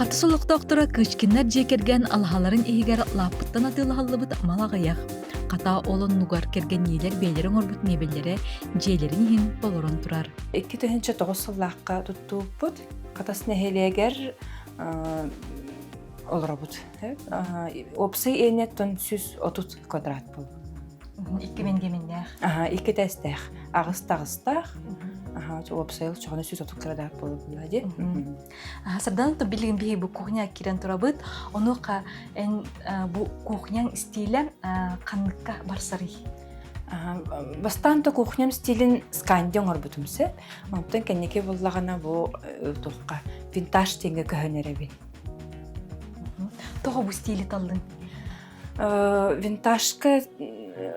Хатыс олохтоохторо Кычкиннар дьиэ кэргэн алаһаларын иһигэр лааппыттан атыылаһыллыбыт мал аҕыйах. Хата ол оннугар кэргэнниилэр бэйэлэрэ оҥорбут миэбэллэрэ дьиэлэрин иһин толорон турар. 2009 сыллаахха туттубуппут. Хатас нэһилиэгэр олоробут. Уопсай иэнэ 130 квадрат буолбут. Икки мэндиэмэннээх. Аха, икки этээстээх, аҕыс таҕыстаах. Аха, уопсай оччоҕуна 130 квадрат буолла дии. Сардаана то билигин биһи бу кухня киирэн турабыт. Онуоха эн бу кухняҥ стилэ ханныкка барсарый? Бастаан то кухням стилин сканди оҥорбутум сөп. Онтон кэнники буллаҕына бу туохха винтаж диэҥҥэ көһөн эрэбин. Тоҕо бу стили таллыҥ? Винтажка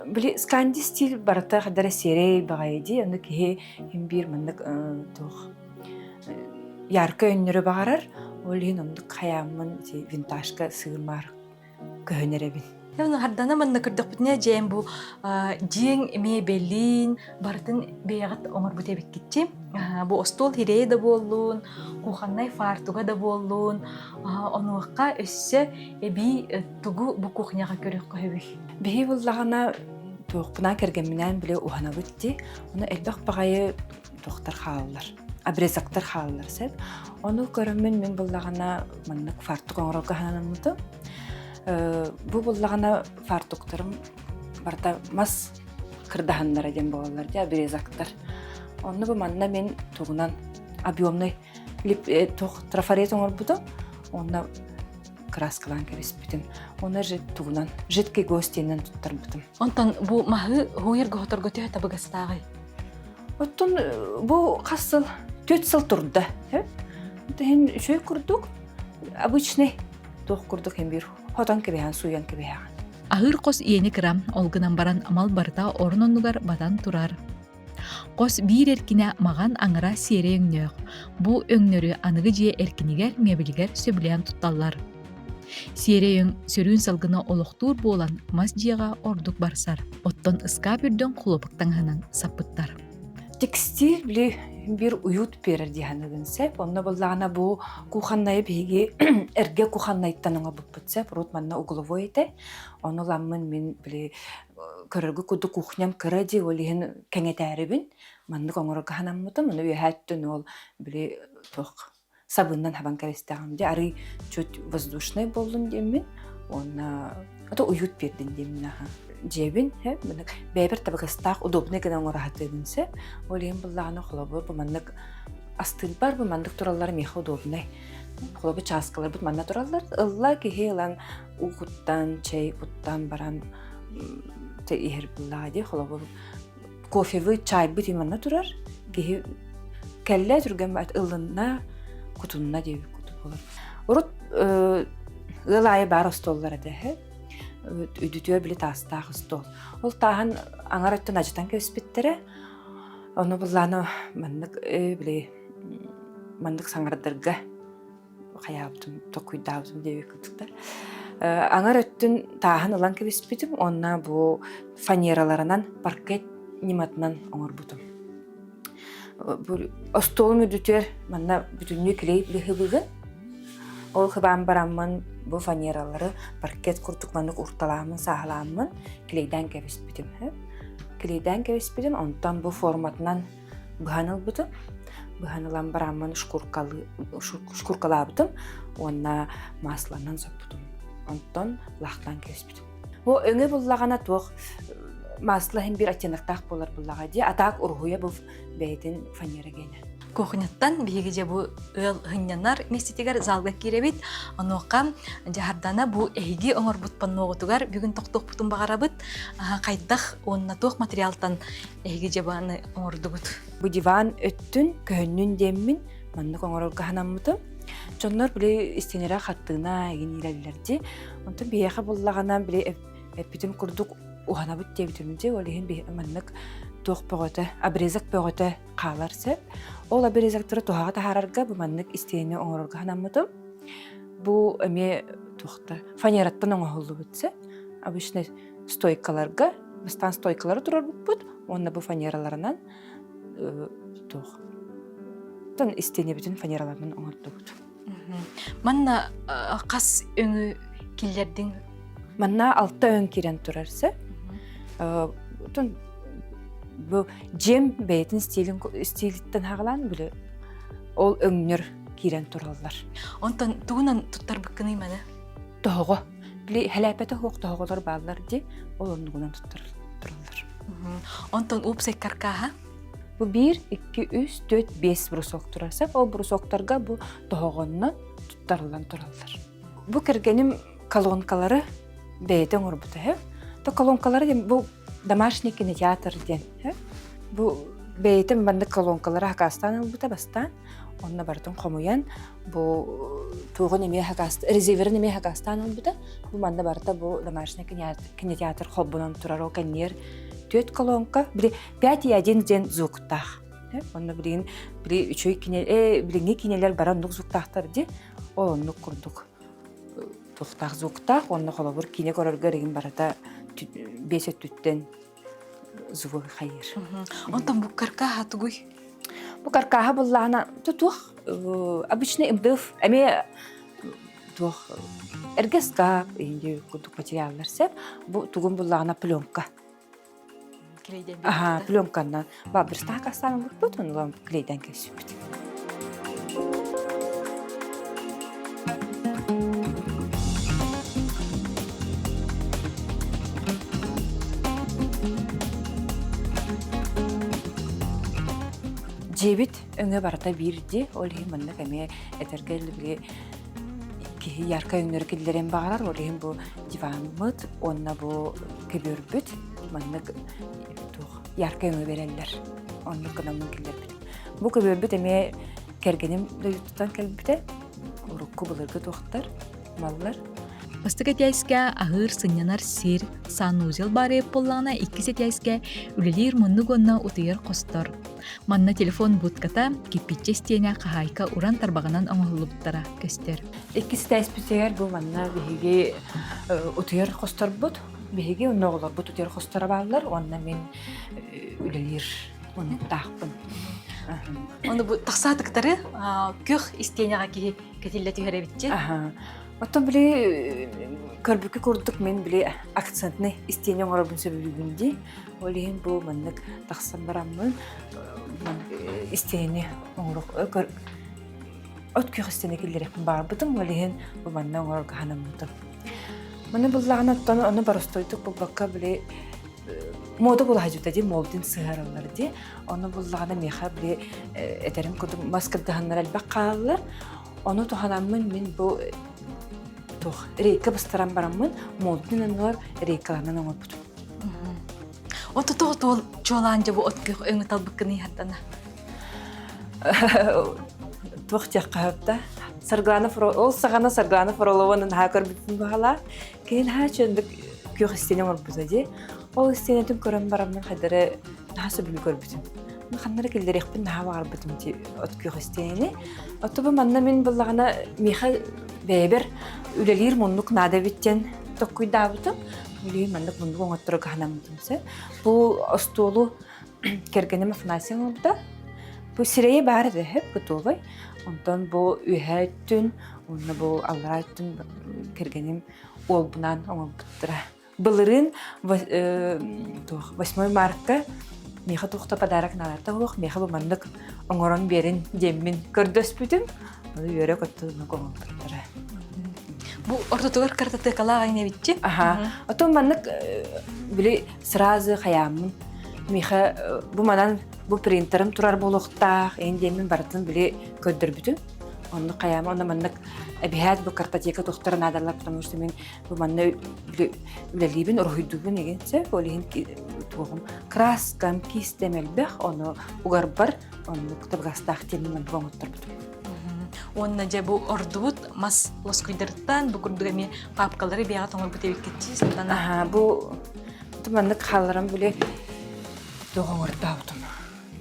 били сканди стиль барыта хадара сиэрэй баҕайы дии. Ону киһи им биир маннык туох ярко өннөрү баҕарар. Ол иһин оннук хайааммын винтажка сыырмаар көһөн эрэбин. Ону хардана манна көрдөхпүтүнэ дьээн бу дьиэҥ мебелин барытын бэйэҕит оҥорбут эбиккитчи. Бу остуол хирэйэ да буоллун, кухоннай фартуга да буоллун, онуохха өссө эбии тугу бу кухняҕа көрүөххэ сөбүй? Биһи буллаҕына туохпунаа кэргэмминээн били уһанабыт дии. Ону элбэх баҕайы туохтар хааллар, обрезоктар хааллар сөп. Ону көрөммүн мин буллаҕына маннык фартук оҥорорго сананаммытым. Бу буллаҕына фартуктарым барыта мас кырдаһаннара диэн буолаллар дии, обрезоктар. Онно бу манна мин тугунан объемный туох трафарет оҥорбутум. Онно краскалаан кэбиспитим. Оны тугунан жидкий гостинан туттарбытым. Онтон бу маһы һуйарга хоторго төһө табыгастааҕый? Оттон бу хас сыл? Түөрт сыл турда. Иһин үчүгэй курдук, обычный туох курдук иһин биир хотон кэбиһэн, сууйан кэбиһэҕин. Аһыыр хос иэни кыра, ол гынан баран мал барыта орун оннугар батан турар. Хос биир эркинэ маҕан аҥара сиэрэй өҥнөөх. Бу өҥнөрү аныгы дьиэ эркинигэр, мебелигэр сөбүлээн тутталлар. Сиэрэй өҥ сөрүүн салгына олохтуур буолан мас дьиэҕэ ордук барсар. Оттон ыскаап үрдүн хлопок таҥаһынан саппыттар. Текстиль били биир уют биэрэр дии саныыбын сөп. Онно буоллаҕына бу кухоннайы биһиги эргэ кухоннайтан оҥорбуппут сөп. Урут манна угловой этэ. Ону ыламмын мин били көрөргө курдук кухням кыра дии, ол иһин кэҥэтээрибин маннык оҥорорго санаммытым. Ону үөһээ өттүн ол били туох сабыыннан хабан кэбистэҕим дии арый чуть воздушный буоллун диэммин уонна ото уют биэрдин диэммин аха дьиэбин бэйэбэр табыгастаах удобный гына оҥоро сатыыбын сөп ол иһин буллаҕына холобур бу маннык астыырбар бу маннык тураллар миэхэ удобный холобур чааскаларбыт манна тураллар ылла киһи ылан уу куттан чэй куттан баран иһэр буллаҕа дии холобур кофебыт, чайбыт именно турар. Киһи кэллэ түргэн ылынна, кутунна диэбит курдук буолар. Урут ыал аайы баар остуоллар этэ. Үдүтүөр били таастаах остуол. Ол тааһын аҥар өттүн ажытан кэбиспиттэрэ. Ону буллааны маннык били маннык саҥардарга хайаабытым, токуйдаабытым диэбит курдуктар. Аҥар өттүн тааһын ылан кэбиспитим уонна бу фанераларынан паркет ньыматынан оҥорбутум. Бу остуолум үрдүтүгэр манна бүтүннүү клей быһыбыгын. Ол хыбаан бараммын бу фанералары паркет курдук маннык урталааммын, сааһылааммын клейдээн кэбиспитим. Клейдээн кэбиспитим, онтон бу форматынан быһан ылбытым. Быһан ылан бараммын шкуркалаабытым уонна масланан соппутум. Онтон лаахтаан кэбиспитим. Бу өҥө буллаҕына туох масло иһин биир оттеноктаах буолар буллаҕа дии. А так уруһуйа бу бэйэтин фанера гиэнэ. Кухняттан биһиги дьэ бу ыал һынньанар миэстэтигэр залга киирэбит. Онуоха дьаһардана бу эһиги оҥорбут панноҕутугар бүгүн тохтуохпутун баҕарабыт. Хайдах уонна туох материалтан Эһиги дьыбааны оҥордугут. Бу диван өттүн көһөннүн диэммин маннык оҥорорго санаммытым. Дьоннор били истиэнэрэ хаттыына игин иилэллэр дии. Онтон биһиэхэ буллаҕына били эппитим курдук уһанабыт диэбитим дии. Ол иһин маннык туох бөҕөтө, обрезок бөҕөтө хаалар сөп. Ол обрезоктары туһаҕа таһаарарга бу маннык истиэнэ оҥорорго санаммытым. Бу эмиэ туохта фанераттан оҥоһуллубут сөп. Обычно стойкаларга, бастаан стойкалары турарбыппыт уонна бу фанераларынан туох тон истиэнэбитин фанераларынан оҥордубут. Манна хас өҥү киллэрдиҥ? Манна алта өҥ киирэн турар сөп. Отон бу дьиэм бэйэтин стилин стилиттэн хаҕалаан били ол өҥнөр киирэн тураллар. Онтон тугунан туттарбыккыный маны? Тоһоҕо. Били хэлээпэтэ суох тоһоҕолор бааллар дии, ол оннугунан туттар тураллар. Онтон уопсай каркааһа? Бу биир, икки, үс, түөрт, биэс брусок турар. Сөп ол брусоктарга бу тоһоҕоннон туттарыллан тураллар. Бу кэргэним колонкалары бэйэтэ оҥорбута үһү. То колонкалары диэн бу домашний кинотеатр диэн үһү. Бу бэйэтин маннык колонкалары хакаастаан ылбыта бастаан. Онно барытын хомуйан бу туоҕун эмиэ хакаст резиверин эмиэ хакаастаан ылбыта. Бу манна барыта бу домашний кинотеатр холбонон турар ол кэнниэр түөрт колонка били пять и один диэн звуктаах. Онно билигин били үчүгэй кине э билиҥҥи кинилэр бары оннук звуктаахтар дии. Ол оннук курдук туохтаах звуктаах уонна холобур киинэ көрөргө эригин барыта биэс өттүттэн звук хайыыр. Онтон бу каркааһа тугуй? Бу каркааһа буллаҕына туох обычный МДФ эмиэ туох эргэ ыскаап инди курдук материаллар сөп. Бу тугун буллаҕына пленка. Клейден Аха, пленканнан бабырстаах кастаан ылбыппыт, ону клейден кэпсиппит. Дьиэбит өҥө барыта биир дии, ол иһин маннык эмиэ этэргэ били киһи яркай өҥнөрү киллэриэн баҕарар, ол иһин бу диваммыт уонна бу көбүөрбүт маннык туох яркай өҥө берэллэр. Оннук гынаммын киллэрбитим. Бу көбүөрбүт эмиэ кэргэним дойдутуттан кэлбитэ. Урукку былыргы туохтар, маллар. Бастакы этээскэ аһыыр сынньанар сир, санузел баар буоллаҕына, иккис этээскэ үлэлиир муннук уонна утуйар хостор. Манна телефон будката, кирпииччэ истиэнэ хаһаайка уран тарбаҕынан оҥоһуллубуттара көстөр. Иккис этээспитигэр бу манна биһиги утуйар хосторбут. Биһиги онно оҕолорбут утуйар хосторо бааллар уонна мин үлэлиир муннуктаахпын. Ону бу тахсаатыктары күөх истиэнэҕэ киһи кэтиллэ түһэр эбитчи. Оттон били көрбүккэ курдук мин били акцентный истиэнэ оҥоробун сөбүлүүбүн дии. Ол иһин бу маннык тахсан бараммын истиэнэни оҥоруох от күөх истиэнэ киллэриэхпин баҕарбытым. Ол иһин бу манна оҥорорго санаммытым. Маны буллаҕына оттон ону боростуойдук булбакка били мода булаһдьыта дии молдин сыһараллар дии. Ону буллаҕына миэхэ били этэрим курдук мас кырдаһаннар элбэх хааллар. Ону туһанаммын мин бу туох рейка быстаран бараммын молдин анныгар рейкаланан оҥорбутум. Ото тоҕо туол чуолаан дьэ бу от күөх өҥү талбыккын ыйхаттана. Туох диэххэ сөп Саргылана ол саҕана Саргылана Фролованы наһаа көрбүппүн баҕалаа. Кини наһаа чөндүк күөх истиэнэ оҥорбута дии. Ол истиэнэтин көрөн бараммын хайдары наһаа сөбүлүү көрбүтүм. Мин ханнары киллэриэхпин наһаа баҕарбытым дии от күөх истиэнэни. Оттон бу манна мин буллаҕына миэхэ бэйэбэр үлэлиир муннук наада эбит диэн токкуйдаабытым. Үлэлиир маннык муннук оҥотторо кыһанаммытым сөп. Бу остуолу кэргэним Афанасий оҥорбута. Бу сирэйэ баар этэ, готовый. Онтон бу үөһээ өттүн уонна бу аллараа өттүн кэргэним уолбунаан оҥорбуттара. Былырыын 8 мартка миэхэ туох да подарок наадата суох, миэхэ бу маннык оҥорон биэрин диэммин көрдөспүтүм. Ону үөрэ-көттө оҥорбуттара. Бу ортотугар картотекалаах эбитчи. Аха. Оттон маннык били сразу хайааммын миэхэ бу манан бу принтерым турар буолуохтаах эн диэммин барытын били көрдөрбүтүм. Онно хайаама онно маннык эбиһээт бу картотека туохтара наадалар потому что мин бу манна үлэлиибин уруһуйдуубун игин сөп ол иһин туоҕум краскам киистэм элбэх ону угарбар оннук табыгастаах диэммин маннык оҥотторбутум. Уонна дьэ бу ордубут мас лоскуйдарыттан бу курдук эмиэ паапкалары бэйэҕэ тоҥорбут эбиккит сатана. Аха, бу маннык хаалларан били туох оҥордообутум.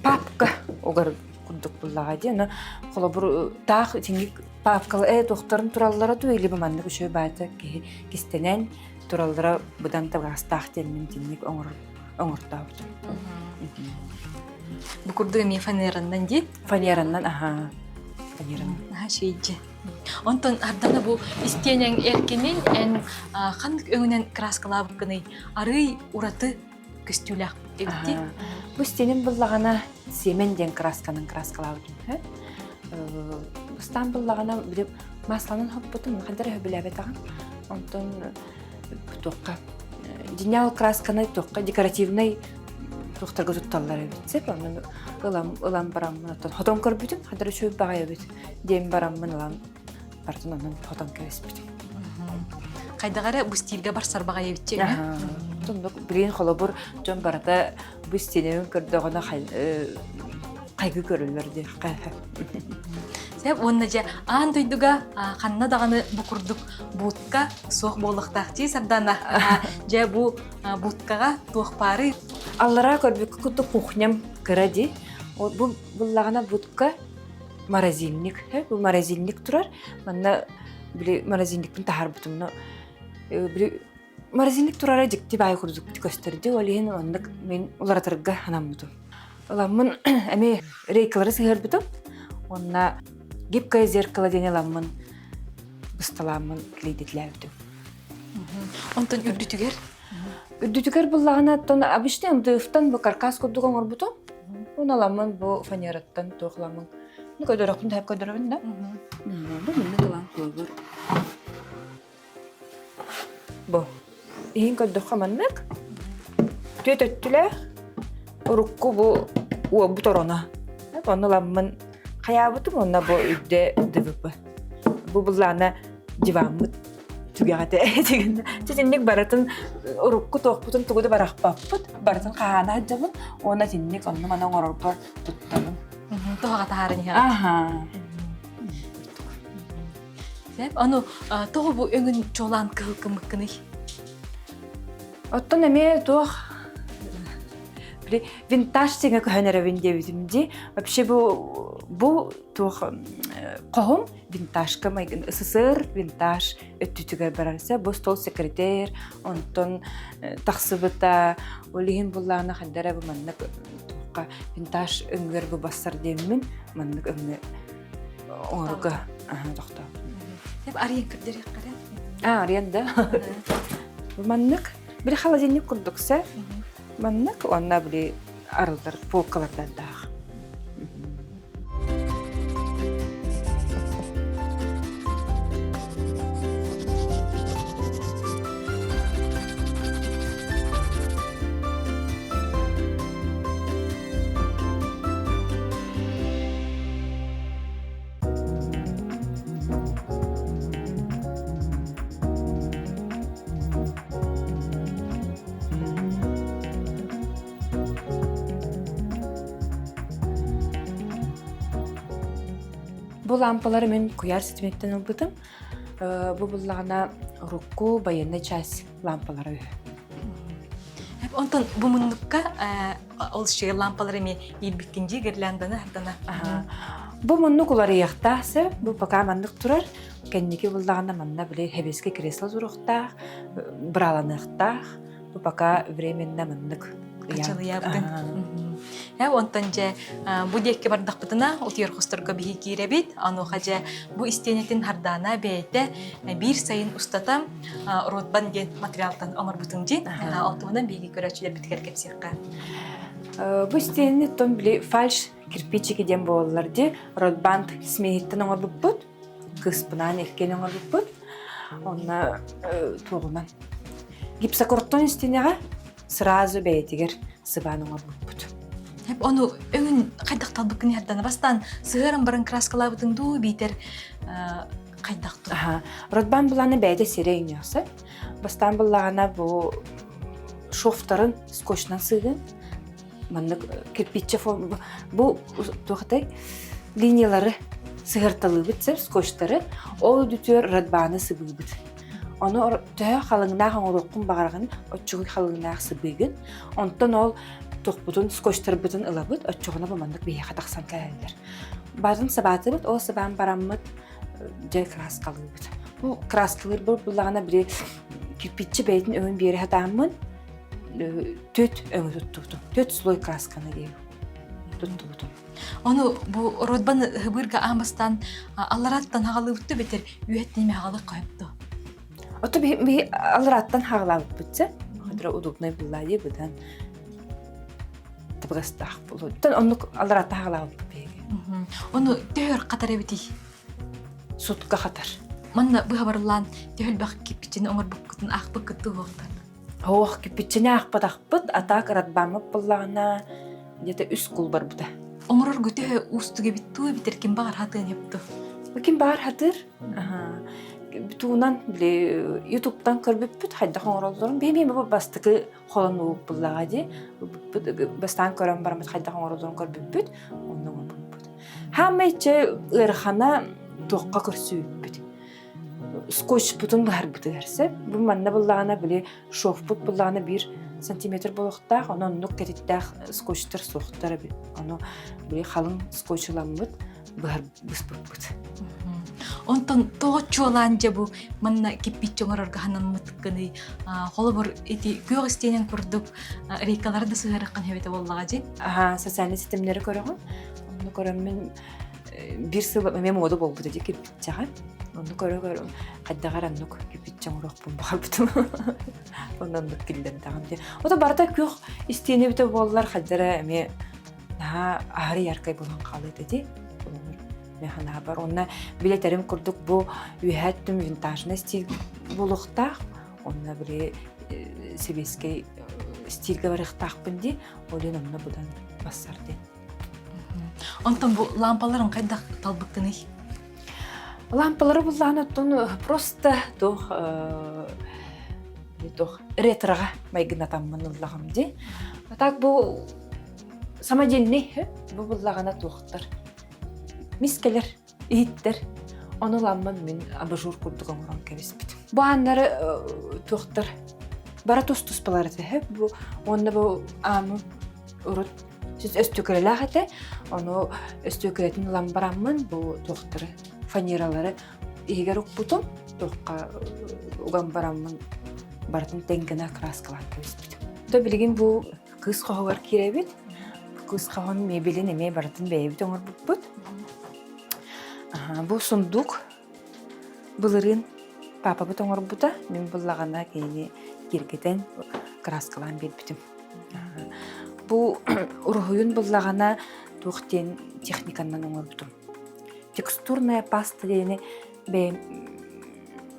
Папка угар курдук буллаҕа дии. Аны холобур таах итинник папкала э туохтарын тураллара дуу или бу маннык үчүгэй баата киһи кистэнэн тураллара быдан табыгастаах диэн итинник оҥорор оҥортообутум. Бу курдук эмиэ фанераннан дии? Фанераннан, аха. Фанераннан. Аха, шейдьи. Онтон Ардана бу истиэнэҥ эркинин эн ханнык өҥүнэн краскалаабыккыный? Арыый ураты көстүүлээх эбит Бу истиэнин буллаҕына сиэмэн диэн красканан краскалаабытым. Ыстаан буллаҕына били масланан хоппутум, хандар өһөбүлээбэтэҕим. Онтон туохха дьиҥнээх ол красканы туохха декоративнай туохтарга тутталлар эбит сөп онон ылан ылан бараммын оттон хотон көрбүтүм хандар үчүгэй баҕайы эбит диэн бараммын ылан бартын онон хотон кэбиспитим хайдах эрэ бу стильгэ барсар баҕайы эбит Оннук билигин холобур дьон барыта бу истиэнэбин көрдөҕүнэ хайгыы көрөллөр диэххэ. Сөп уонна дьэ аан дойдуга ханна даҕаны бу курдук будка суох буолуохтаах дии Сардана. Дьэ бу будкаҕа туох баарый? Аллараа көрбүккэ курдук кухням кыра дии. Бу буллаҕына будка морозильник. Бу морозильник турар. Манна били морозильникпын таһаарбытым. Били Морозильник турара дьикти баай курдук көстөрдө, ол иһин оннук мин уларытарга анаммытым. Ыламмын эмиэ рейкалары сыһыарбытым уонна гибкое зеркало диэн ыламмын бысталааммын клейдэтилээбитим. Онтон үрдүтүгэр? Үрдүтүгэр буллаҕына оттон обычный МДФ-тан бу каркас курдук оҥорбутум. Уонна ыламмын бу фанераттан туох ыламмын ну көрдөрөхпүн да көрдөрөбүн да. Бу маннык ылан холобур Бу иһин көрдөххө маннык түөрт өттүлээх урукку бу уолбут ороно. Онно ыламмын хайаабытым уонна бу үрдэ ДВП. Бу былаана диваммыт түгэҕэтэ Итинник барытын урукку туохпутун тугу да барахпаппыт, барытын хаһаана сылдьабын уонна итинник онно-маны оҥорорбор туттабын. Туһаҕа таһааран иһэҕит. Аха. Сөп. Аны тоҕо бу өҥүн чуолаан кыһыл гыммыккыный? Оттон эмиэ туох винтаж сиҥэ көһөн эрэбин диэбитим дии. Вообще бу бу туох хоһум винтажка майгын СССР винтаж өттүтүгэр барар бу стол секретарь онтон тахсыбыта ол иһин буллаана ханна бу маннык винтаж өҥүгэр бу бассар диэммин маннык өҥү Оҥорго тохтоо. Деп арыйан көрдөрүөххэ А, арыйан да. Маннык били холодильник курдук сэ. Маннык уонна били арыллар полкалардардаах. Бу лампалары мин куйаар ситимиттэн ылбытым. Бу буллаҕына урукку байыаннай часть лампалара үһү. Онтон бу муннукка ол үчүгэй лампалар эмиэ иирбиккин дии гирлянданы хардана. Бу муннук уларыйыахтаах сөп. Бу пока маннык турар. Кэнники буллаҕына манна били хэбиэскэ кресло туруохтаах, быраланыахтаах. Бу пока временно маннык Ачалыйабытын. Э, онтон дьэ бу диэкки бардахпытына утуйар хосторго биһи киирэбит. Онуоха дьэ бу истиэнэтин хардаана бэйэтэ биир сайын устата ротбан диэн материалтан оҥорбутуҥ дии. Ол туһунан биһиги көрөөччүлэрбитигэр кэпсиэххэ. Бу истиэнэни оттон били фальш кирпичики диэн буолаллар дии. Ротбанд смеһиттэн оҥорбуппут. Кыыспынаан иккиэн оҥорбуппут. Онно туоҕунан гипсокартон истиэнэҕэ сразу бэйэтигэр сыбаан оҥорбуппут. Ону өҥүн хайдах талбыккын иһэрдана бастаан сыһыаран баран краскалаабытыҥ дуу биитэр хайдах дуу? Ротбан былааны бэйэтэ сирэй өҥнөөхсө. Бастаан быллаҕына бу шовтарын скотчунан сыыгын маннык кирпиччэ форма бу туохтай линиялары. Сыһырталыыбыт сөп скотчтары, ол үрдүтүгэр радбааны сыбыыбыт. Ону төһө халыҥнаах оҥоруоххун баҕараҕын, оччугуй халыҥнаах сыбыыгын. Онтон ол туохпутун, скотчтарбытын ылабыт, оччоҕуна бу маннык биһиэхэ тахсан кэлэллэр. Барын сыбаатыбыт, ол сыбаан бараммыт дьэ краскалыыбыт. Бу краскалыыр буллаҕына били кирпиччи бэйэтин өҥүн биэрэ сатааммын түөрт өҥү туттубутум. Түөрт слой красканы диэбит туттубутум. Ону бу родбан ыһыбыырга аан бастаан алларааттан хаҕалыыбыт бэтэр үөһэттэн эмэ хаҕалык хойопто. Ото биһи алларааттан хаҕалаабыппыт Хатыра удобнай булла дии быдан табыгастаах буолуо. Оннук алларааттан хаҕалаабыппыт биһиги. Ону төһөр хатар эбитий? Сутка хатар. Манна быһабарлаан төһөлбөх киппичини оҥорбуккутун аахпыккыт туһуохтан. Ох, киппиччини аахпатахпыт, атаак ыратбааммыт буоллаҕына, где-то үс кул барбыта. Оҥорорго төһө уустук эбит туу эбитэр ким баҕар хатыан эпту? Ким баҕар хатыыр. Туунан, били, ютубтан көрбүппүт, хайдах оҥороллорун. Биһи бу бастакы холонуубут буллаҕа дии. Бастаан көрөн бараммыт хайдах оҥороллорун көрбүппүт, онно оҥорбуппут. Хаамай чэ ыарахана туохха көрсүбүппүт. Скотчпутун быһарбытыгар сөп. Бу манна буллаҕына били шовпут буллаҕына биир сантиметр буолуохтаах, ону оннук кэтиттээх скотчтар суохтар эбит. Ону били халыҥ скотчуламмыт быһар быспыппыт. Онтон тоҕо чуолаан дьэ бу манна киппиччи оҥорорго ханаммыткыный? Холобур, ити күөх истиэнэн курдук рейкалары да сыһыараххын эбитэ буоллаҕа дии. Аха, социальнай ситимнэри көрөҕүн. Онно көрөммүн биир сыл эмиэ муода буолбута дии кирпиччэҕэ. Онну көрө-көрө хайдах эрэ оннук кирпиччэ оҥоруохпун баҕарбытым. Онно оннук киллэрдэҕим дии. Ото барыта күөх истиэнэ эбитэ буоллар хайдах эрэ эмиэ наһаа аһары яркай буолан хаалыа этэ дии. Мин санаабар. Онно билэтэрим курдук бу үөһээ өттүм винтажный стиль буолуохтаах. Онно били сэбиэскэй стильгэ барыахтаахпын дии. Ол иһин онно быдан бассар диэн. Онтон бу лампаларын хайдах талбыккыный? Лампалары буллаан оттон просто туох туох ретроҕа майгынатаммын ыллаҕым дии. А так бу самодельный бу буллаҕына туохтар мискэлэр иһиттэр ону ламмын мин абажур курдук оҥорон кэбиспитим. Бу ааннары туохтар бара тус-туспалар этэ бу уонна бу аамы урут өстүкүлэлээх этэ ону өстүкүлэтин ылан бараммын бу туохтары фанералары иһигэр укпутум туохха уган бараммын барытын тэҥ гына краскалаан кэбиспитим. То билигин бу кыыс хоһугар киирэбит. Кыыс хоһун мебелин эмиэ барытын бэйэбит оҥорбуппут. Бу сундук былырыын папабыт оҥорбута. Мин буллаҕына кинини киэргэтэн краскалаан биэрбитим. Бу уруһуйун буллаҕына туох диэн техниканан оҥорбутум. Текстурная паста диэни бэйэм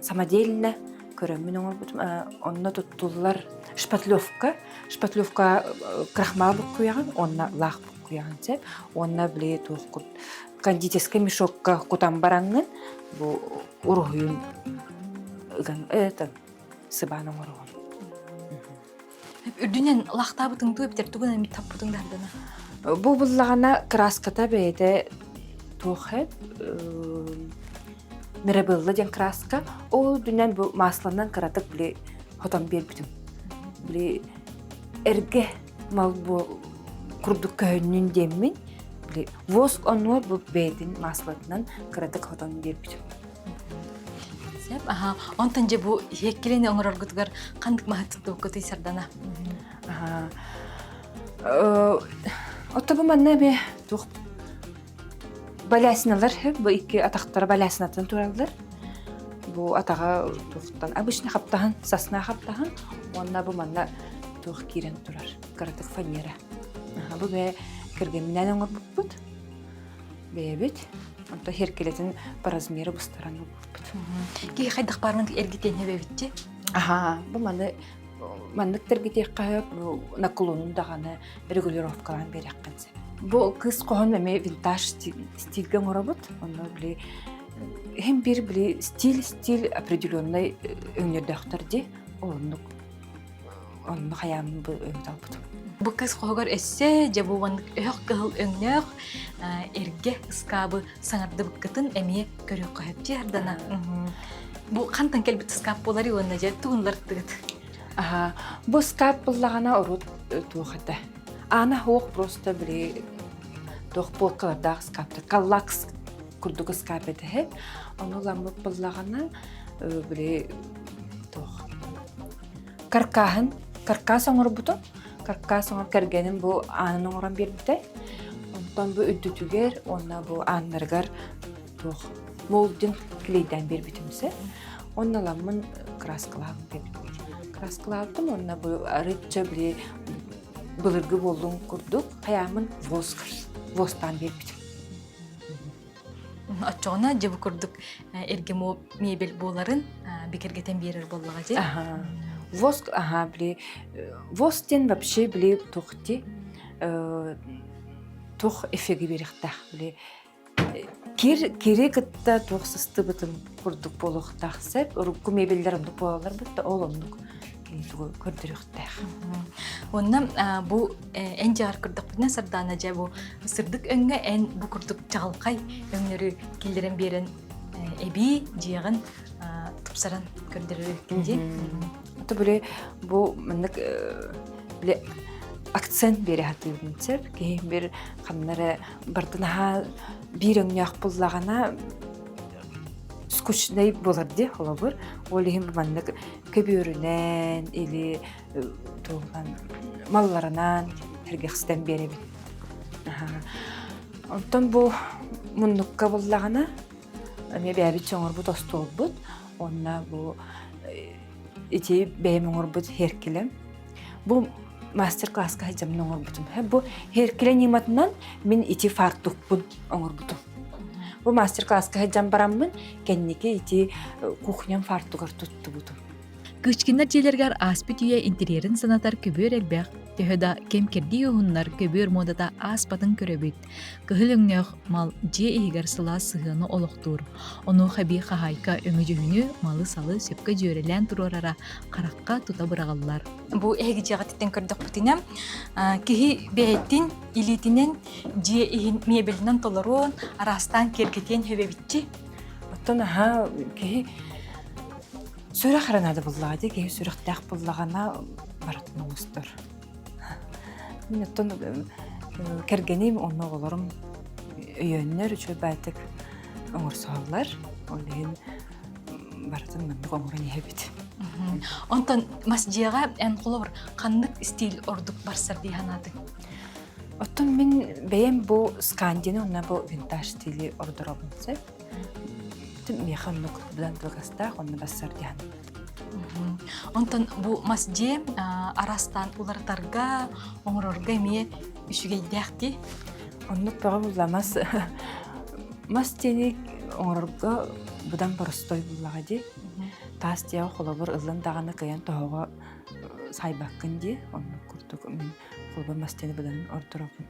самодельно көрөммүн оҥорбутум. Онно туттуллар шпатлевка. Шпатлевка крахмал буккуйаҕын уонна лаах буккуйаҕын сөп. Уонна били туох кондитерскай мешокка кутан бараҥҥын бу уруһуйун ыган это сыбаан оҥороҕун. Үрдүнэн лахтаабытыҥ дуу эбэтэр тугун эмит таппытыҥ дардана? Бу буллаҕына краската бэйэтэ туох Мирабелла диэн краска. Ол үрдүнэн бу масланан кыратык били хотон биэрбитим. Били эргэ мал бу курдук көһүннүн диэммин били воск оннугар бу бэйэтин маслатынан кыратык хотон биэрбитим. Сөп, аха. Онтон дьэ бу иһиэккилини оҥороргутугар ханнык маһы туттубуккутуй Сардана? Аха. Отто бу манна эмиэ туох балясиналар бу икки атахтара балясинаттан тураллар. Бу атаҕа туохтан обычно хаптаһын, сосна хаптаһын уонна бу манна туох киирэн турар кыратык фанера. Бу бэйэ кэргэмминээн оҥорбуппут. Бэйэбит. Онто сиэркилэтин по размеру быстаран ылбыппыт. Киһи хайдах баарынан эргитиэн эбэбитчи? Аха, бу маны маннык тэргитиэххэ сөп, наклонун даҕаны регулировкалаан биэриэххин сөп. Бу кыыс хоһун эмиэ винтаж стильгэ оҥоробут. Онно били иһин биир били стиль стиль определенный өҥнөрдөөхтөр дии. Ол оннук. Онно хайааммын бу өҥү талбытым. Бу кыс хоһугар өссө дьэ бу маннык өһөх кыһыл өҥнөөх эргэ ыскаабы саҥардыбыккытын эмиэ көрүөххэ сөп дии Ардана. Бу хантан кэлбит ыскаап буоларый уонна дьэ тугунлартыгыт? Аха, бу ыскаап буллаҕына урут туох этэ? Аана суох просто били туох полкалардаах ыскааптар каллакс курдук ыскаап этэ. Ону ламмыт буллаҕына били туох каркааһын каркаас оҥорбутум. Каркаас оҥор кэргэним бу аанын оҥорон биэрбитэ. Онтон бу үрдүтүгэр уонна бу ааннарыгар туох молдинг клейдээн биэрбитим сөп. Онно ламмын краскалаабын биэрбит. Краскалаабытым уонна бу арыычча били былыргы буоллун курдук хайаамын воск востаан биэрбитим. Оччоҕуна дьэ бу курдук эргэ мебель буоларын бигэргэтэн биэрэр буоллаҕа дии. Аха. Воск, аха, били воск диэн вообще били туох дии туох эффеги биэриэхтээх били кир кири кытта туох сыстыбытын курдук буолуохтаах сөп урукку мебеллэр оннук буолаллар бытта ол оннук кини тугу көрдөрүөхтээх. Уонна бу эн дьаар көрдөхпүнэ Сардаана дьэ бу сырдык өҥҥө эн бу курдук чаҕылхай өҥнөрү киллэрэн биэрэн эбии дьиэҕин тупсаран көрдөрөр дии. Ото били бу маннык били акцент биэрэ сатыыбын сөп. Киһи бир ханна эрэ бардын аһаа биир өҥнөөх буллаҕына скучнай буолар дии холобур. Ол иһин бу маннык көбүөрүнэн или тугунан малларынан сэргэхситэн биэрэбин. Онтон бу муннукка буллаҕына эмиэ бэйэбит оҥорбут остуолбут уонна бу ити бэйэм оҥорбут һиэркилэм. Бу мастер-класска сылдьаммын оҥорбутум. Бу һиэркилэ ньыматынан мин ити фартукпун оҥорбутум. Бу мастер-класска сылдьан бараммын кэнники ити кухням фартугар туттубутум. Кычкиннар дьиэлэригэр ааспыт үйэ интерьерин санатар көбүөр элбэх, төһө да кэм-кэрдии уһуннар көбүөр муодата ааспатын көрөбүт. Кыһыл өҥнөөх мал дьиэ иһигэр сылаас сыһыаны олохтуур. Онуоха эбии хаһаайка өҥү-дьүһүнү, малы-салы сөпкө дьүөрэлээн туруорара харахха тута быраҕыллар. Бу эһиги дьиэҕититтэн көрдөхпүтүнэ, киһи бэйэтин илиитинэн дьиэ иһин мебелинэн толоруон, араастаан киэргэтиэн сөбөбүтчи. Оттон аһаа киһи Сүрэх эрэ наада буоллаҕа дии, киһи сүрэхтээх буоллаҕына барытын оҥостор. Мин оттон кэргэним уонна оҕолорум өйөөннөр үчүгэй баайтык оҥорсоһоллор. Ол иһин барытын маннык оҥорон иһэбит. Онтон мас дьиэҕэ эн холобур ханнык стиль ордук барсар дии санаатыҥ? Оттон мин бэйэм бу скандины уонна бу винтаж стили ордоробун сөп. Миэхэ оннук быдан кылгастаах, онно бассар диэн. Онтон бу мас дьиэ араастаан уларытарга, оҥорорго эмиэ үчүгэйдээх дии. Оннук бөҕө булла мас мас дьиэни оҥорорго быдан боростой буллаҕа дии. Таас дьиэҕэ холобур ыллын даҕаны кыайан тоһоҕо сайбаккын дии. Оннук курдук мин холобур мас дьиэни быдан ордоробун.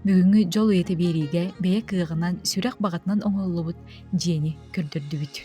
Бүгүҥҥү дьол үйэтэ биэриигэ бэйэ кыаҕынан, сүрэх баҕатынан оҥоһуллубут дьиэни көрдөрдүбүт.